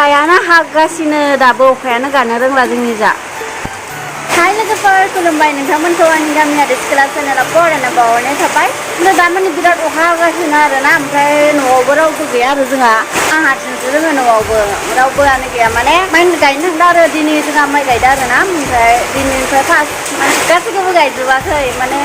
अखायानो हागासिनो दाबो अखायानो गानो रोंला जोंनि जा हाय लोगोफोर खुलुमबाय नोंथांमोनखौ आंनि गामियारि सिख्ला चेनेलाव बरायना बावहरनाय थाबाय दामानि बिराद अखा हागासिनो आरोना ओमफ्राय न'आवबो रावबो गैया आरो जोंहा आं हारसिंसो दोङो न'आवबो रावबोआनो गैया माने माइ गायनो थांदों आरो दिनै जोंहा माइ गायदों आरोना ओमफ्राय दिनैनिफ्राय फार्स्ट माने गासैखौबो गायजोबाखै माने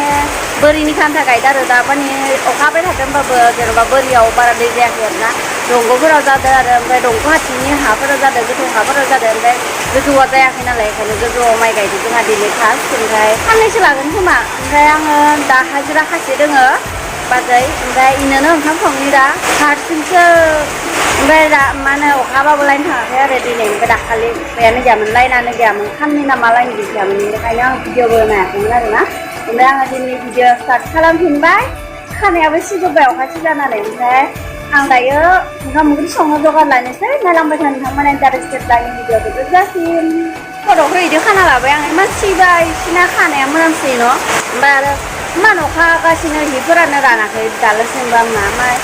बोरिनि खान्था गायदों आरो दा माने अखा हाबाय थादों होनबाबो जेनेबा बोरियाव बारा दै जायाखै आरोना दंग'फोराव जादों आरो ओमफ्राय दंग' खाथिनि हाफोराव जादों गोथौ हाफोराव जादों ओमफ्राय गोजौआ जायाखै नालाय बेखायनो गोजौआव माइ गायदों जोंहा दिनै फार्स्ट ओमफ्राय साननैसो लागोन खोमा ओमफ्राय आङो दा हाजिरा खासे दोङो बाजै ओमफ्राय इनोनो ओंखाम संनि दा हारसिंसो ओमफ्राय दा मा होनो अखाबाबो लाइन थाङाखै आरो दिनै ओमफ्राय दाखालि बेयानो गैयामोन लाइनानो गैयामोन साननै नामा लाइन गैयामोन बेनिखायनो आं भिडिअबो नायाखैमोन आरोना ओमफ्राय आङो दिनै भिडिअ स्टार्ट खालामफिनबाय खानायाबो सिजोब्बाय अखा सिजानानै ओमफ्राय आं दायो ओंखाम ओंख्रि संनो जगार लानोसै नायलांबाय थानो नोंथांमोना इन्टारेस्टेड लाइन भिडिअखौ जोबजासिम खर'खौ इदि खाना लाबाय आं इमान सिबाय सिना खानाया मोनामसै न' ओमफ्राय आरो इमान अखा हागासिनो हिफोरानो रानाखै दालासिमबो आंना ओमफ्राय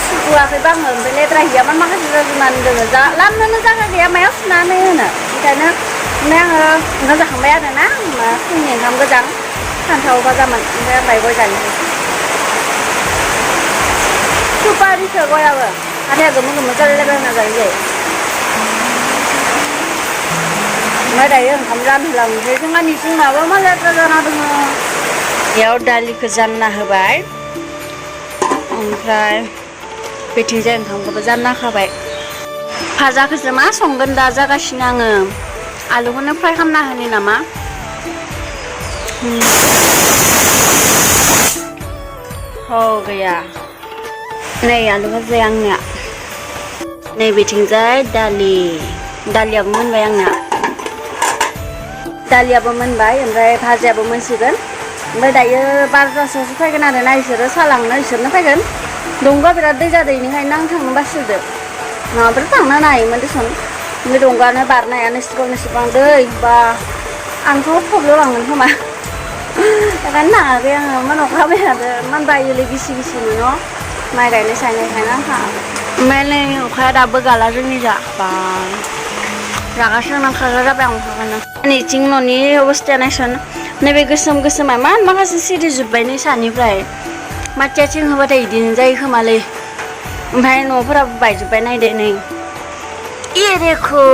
सुखुवाखैबो आङो ओमफ्राय लेथ्रा हिया माखासे जाजोबनानै दोङो जा लामनोनो जायगा गैया मायाव सुनानै होनो ओंखायनो ओमफ्राय आङो ओंखाम जाखांबाय आरोना फुंनि ओंखाम गोजां फान्थाव भाजामोन ओमफ्राय आं गय जानोसै सुपारिसो गयाबो हाथाया गोमो गोमो जालायलायबाय होनना जायो जायो ओमफ्राय दायो ओंखाम जानहोलांनोसै जोंहानि जोंनाबो मा लेथ्रा जाना दङ बेयाव दालिखौ जानना होबाय ओमफ्राय बेथिंजाय ओंखामखौबो जानना होखाबाय भाजाखौसो मा संगोन दा जागासिनो आङो आलुखौनो फ्राय खालामना होनि नामा हो गैया नै आलु भाजाया आंनिया नै बेथिंजाय दालियाबो मोनबाय आंना दालियाबो मोनबाय ओमफ्राय भाजायाबो मोनसिगोन ओमफ्राय दायो 12थासोआवसो फैगोन आरोना इसोरो सालांनो इसोरनो फैगोन दंग'आ बिराद दै जादों बेनिखायनो आं थांनो बासिदो नङाबाथ' थांनो हायोमोन देसन बे दंग'आनो बारनायानो एसेबां दै बा आंथ' थब्ल'लांगोन खोमा बेखायनो थाङाखै आङो इमान अखा हाबाय थादों इमान बायोलै गिसि गिसिनो न' माइ गायनाय सायनायखायनो आं थाङाखै ओमफ्राय नै अखाया दाबो गाला जोंनि जा बा रागासो नांखाग्रा जाबाय आं अखाखौनो नैथिं न'नि अबस्थाया नायसन नैबे गोसोम गोसोमा इमान माखासे सिरिजोब्बाय नै सानिफ्राय माथियाथिं होबाथाय बिदिनो जायो खोमालै ओमफ्राय न'फोराबो बायजोब्बाय नायदो नै एरेखौ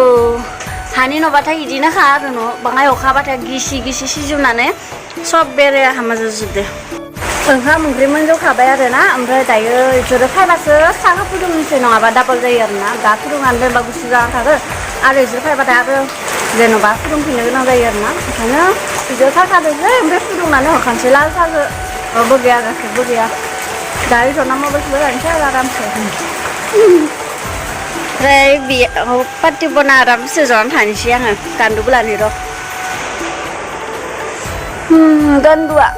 हानि न'बाथाय बिदिनोखा आरो न' बाङाय अखा हाबाथाय गिसि गिसि सिजोबनानै सब बेरे हामा जाजोबदो ओंखाम ओंख्रि मोनजोबखाबाय आरोना ओमफ्राय दायो बिसोरो फायबासो साहा फुदुंनोसै नङाबा डाबल जायो आरोना दा फुदुंनानै दोनबा गुसु जाना थागोन आरो बिसोर फायबाथाय आरो जेन'बा फुदुंफिननो गोनां जायो आरोना ओंखायनो बिसोर साखादोंसै ओमफ्राय फुदुंनानै हरखानोसै लाल साहाखौ रावबो गैया गासैबो गैया दायो जना मबाइलखौबो लानोसै आरो आरामसे ओमफ्राय बेयाव पार्टि बना आरामसे जनानै थानोसै आङो गान्दुबो लानि र' गान्दुआ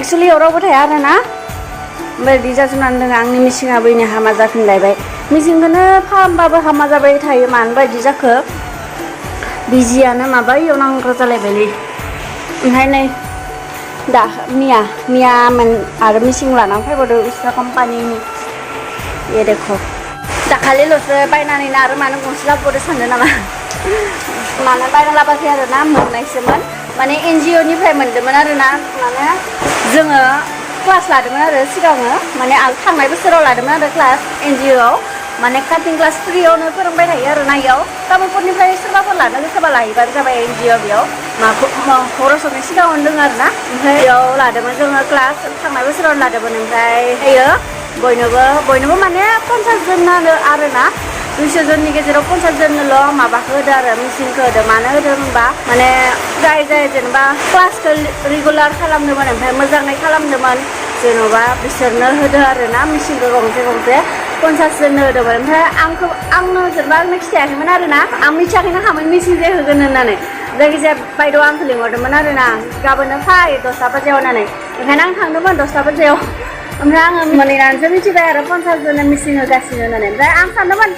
एक्सुवेलि इयाव रावबो थाया आरोना ओमफ्राय बिदि जाजोबनानै दङ आंनि मिसिङाबो इनो हामा जाफिनलायबाय मिसिंखौनो फाहामबाबो हामा जाबाय थायो मानो बायदि जाखो बिजियानो माबा इयाव नांग्रा जालायबायलै ओमफ्राय नै दा मियामोन आरो मिसिं लानानै फैबावदों उस्रा कम्पानिनि ए देख' दाखालिल'सो बायनानैनो आरो मानो गंसे लाबोदो सानदों नामा मानो बायना लाबोआखै आरोना मोननायसोमोन माने NGO निफ्राय मोनदोंमोन आरोना माने जोङो क्लास लादोंमोन आरो सिगाङो माने थांनाय बोसोराव लादोंमोन आरो क्लास NGO माने काटिं क्लास फ्रियावनो फोरोंबाय थायो आरोना इयाव तामुलपुरनिफ्राय सोरबाफोर लानो गोसोबा लाहैबानो जाबाय NGO बेयाव हरसकनि सिगाङावनो दङ आरोना ओमफ्राय बेयाव लादोंमोन जोङो क्लास थांनाय बोसोरावनो लादोंमोन ओमफ्राय दायो बयनोबो माने 50 जोनानो आरोना 200 जननि गेजेराव 50 जननोल' माबाखौ होदो आरो मेचिनखौ होदो मानो होदो होनबा माने जाय जेनेबा क्लासखौ रेगुलार खालामदोंमोन ओमफ्राय मोजाङै खालामदोंमोन जेन'बा बिसोरनो होदो आरोना मेचिनखौ गंसे 50 जननो होदोंमोन ओमफ्राय आंनो जेनेबा आंनो खिथायाखैमोन आरोना आं मिथियाखैनो खामोन मेचिन जे होगोन होननानै जायखिजाया बायद' आंखौ लिंहरदोंमोन आरोना गाबोननो फै 10 बाजियाव होननानै ओंखायनो आं थांदोंमोन 10 बाजियाव ओमफ्राय आङो मोनहैनानैसो मिथिबाय आरो 50 जननो मेचिन होगासिनो होननानै ओमफ्राय आं सानदोंमोन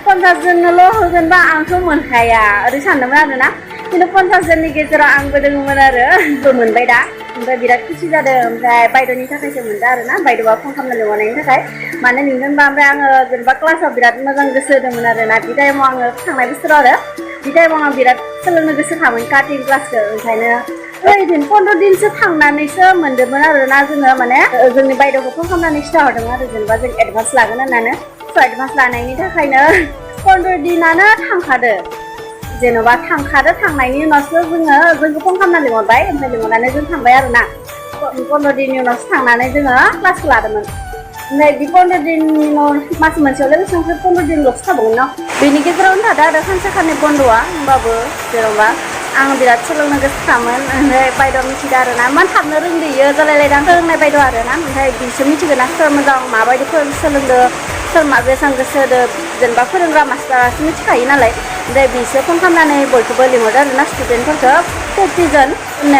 50 जननोल' होगोनबा आंथ' मोनखाया ओरै सानदोंमोन आरोना बिदिनो 50 जननि गेजेराव आंबो दङमोन आरो आंबो मोनबाय दा ओमफ्राय बिराद खुसि जादों ओमफ्राय बायद'नि थाखायसो मोनदों आरो ना बायद'आ फन खालामना लिंहरनायनि थाखाय मानो लिंदों होनबा ओमफ्राय आङो जेनेबा क्लासाव बिराद मोजां गोसो होदोंमोन आरो ना बे टाइमाव आङो थांनाय बोसोराव आरो बे टाइमाव आं बिराद सोलोंनो गोसोखामोन काटिं क्लासखौ ओंखायनो ओइदिन 15 दिनसो थांनानैसो मोनदोंमोन आरो ना जोङो माने जोंनि बायद'खौ फन खालामनानै खिथाहरदोंमोन आरो जेनेबा जों एडभान्स लागोन होननानै एडभान्स लानायनि थाखायनो 15 दिनानो थांखादो जेन'बा थांनायनि उनावसो जोंखौ फन खालामना लिंहरबाय ओमफ्राय लिंहरनानै जों थांबाय आरो ना 15 दिननि उनावसो थांनानै जोङो क्लासखौ लादोंमोन ओमफ्राय बे 15 दिननि उनाव मास मोनसेयाव लोगोसे 15 दिनल'सो थाबावगोन न बेनि गेजेरावनो थादों आरो सानसे साननै बन्द'आ होमबाबो जेन'बा आं बिराद सोलोंनो गोसोखामोन ओमफ्राय बायद'आ मिथिदों आरो ना मान थाबनो रोंदोयो जालायलायदों फोरोंनाय बायद' आरो ना ओमफ्राय बिसोर मिथिगोन ना सोर मोजां माबायदि सोलोंदों सोर मा बेसेबां गोसो होदों जेनेबा फोरोंग्रा मास्टारासो मिथिखायो नालाय ओमफ्राय बिसोर फन खालामनानै बयखौबो लिंहरदो आरो ना स्टुडेन्टफोरखौ 40 जन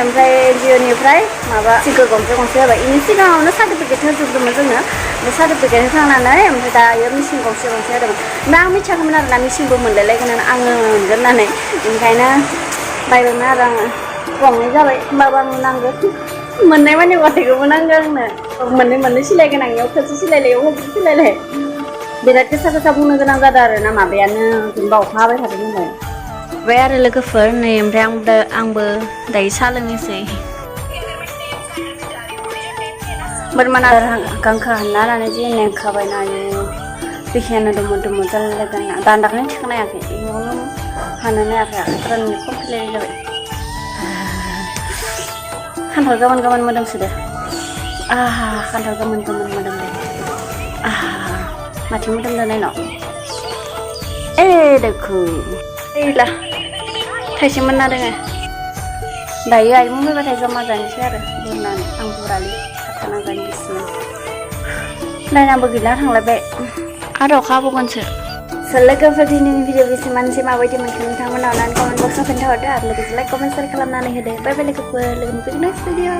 ओमफ्राय एनजिअनिफ्राय माबा सिंगोल गंसे होबाय बेनि सिगाङावनो सार्टिफिकेट होजोबदोंमोन जोंनो बे सार्टिफिकेट होखांनानै ओमफ्राय दायो मिसिन गंसे होदोंमोन ओमफ्राय आं मिथियाखैमोन आरो ना मिसिनबो मोनलायलायगोन आङो मोनगोन होननानै ओंखायनो बायबायमोन आरो आङो गंनै जाबाय होमबाबो आंनो नांगौ मोननाय मानि गथायखौबो नांगौ आंनो मोननै सिलायगोन आंनियाव खेबसे सिलायलायाव खेबसे सिलायलाय बिराद गोसा बुंनो गोनां जादों आरो ना माबायानो जेनेबा अखा हाबाय थादों नालाय ओमफ्राय आरो लोगोफोर नै ओमफ्राय आंबो दायो साहा लोंनोसै बोरमाना गांखो हानना लानानै जे नेंखाबाय नायो बेखियानो दङ जालायलायगोन ना दान्दाखौनो थिखोनो हायाखै इयावनो हानोनो हायाखै आखाइफोरानो कमप्लिट जाबाय खान्थाल गोमोन मोदोमसोदो खान्थाल गोमोन मोदोमदो माथो मोदोमदो नायनाव देखो ओइला थाइसे मोनना दोङो दायो आइ फैबाथाय जमा जानोसै आरो बुरनानै आं बुरालै थाना जानो गोसोमोन लाइनाबो गैला थांलायबाय आरो अखा हाबावगोनसो लोगोफोर दिनैनि भिडिअ बेसेबांसो माबायदि मोनखो नोंथांमोना अननानै कमेन्ट बक्सआव खोन्थाहरदो आरो लोगोसे लाइक कमेन्ट शेयार खालामनानै होदो बाय बाय लोगोफोर लोगो मोनफैगोन नेक्स्ट भिडिअ